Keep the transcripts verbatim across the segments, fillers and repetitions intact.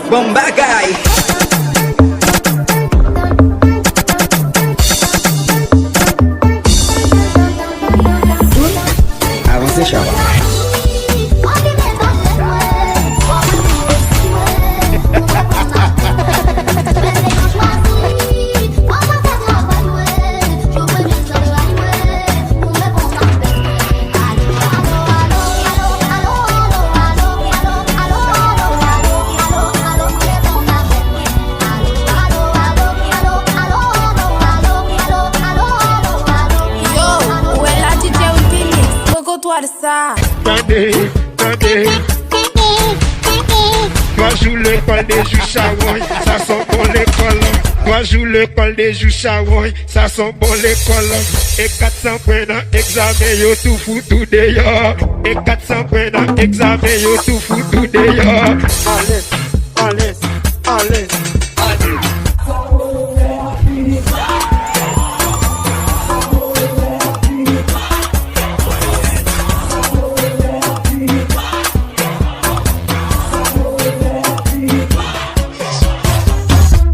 Bon bagay. Avanse chava. Yo, ou wè la D J Wilkins, poko twal sa. Tande, tande. Twa jou lekòl, de jou chawony, sa s on bon lekòl. Twa jou lekòl, de jou chawony, sa s on bon lekòl. E kat san pwen nan egzamen, yo tou fout ou deyò. E kat san pwen nan egzamen, yo tou fout ou deyò. Alèz, alèz, alèz.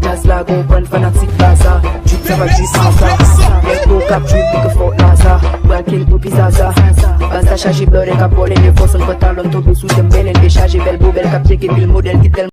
Djaz la gon bann fanatik baza. Trip sa va jis anka. Bèl gwo k ap trip li ke fò laza. Bral ken pou pi zaza. Baz la chaje blòdè k ap vòlè nèfò. Sonn pantalòn tonbe sou tèm bèlèn dechaje. Bèl bo bèl k ap tcheke pil modèl ki tèlman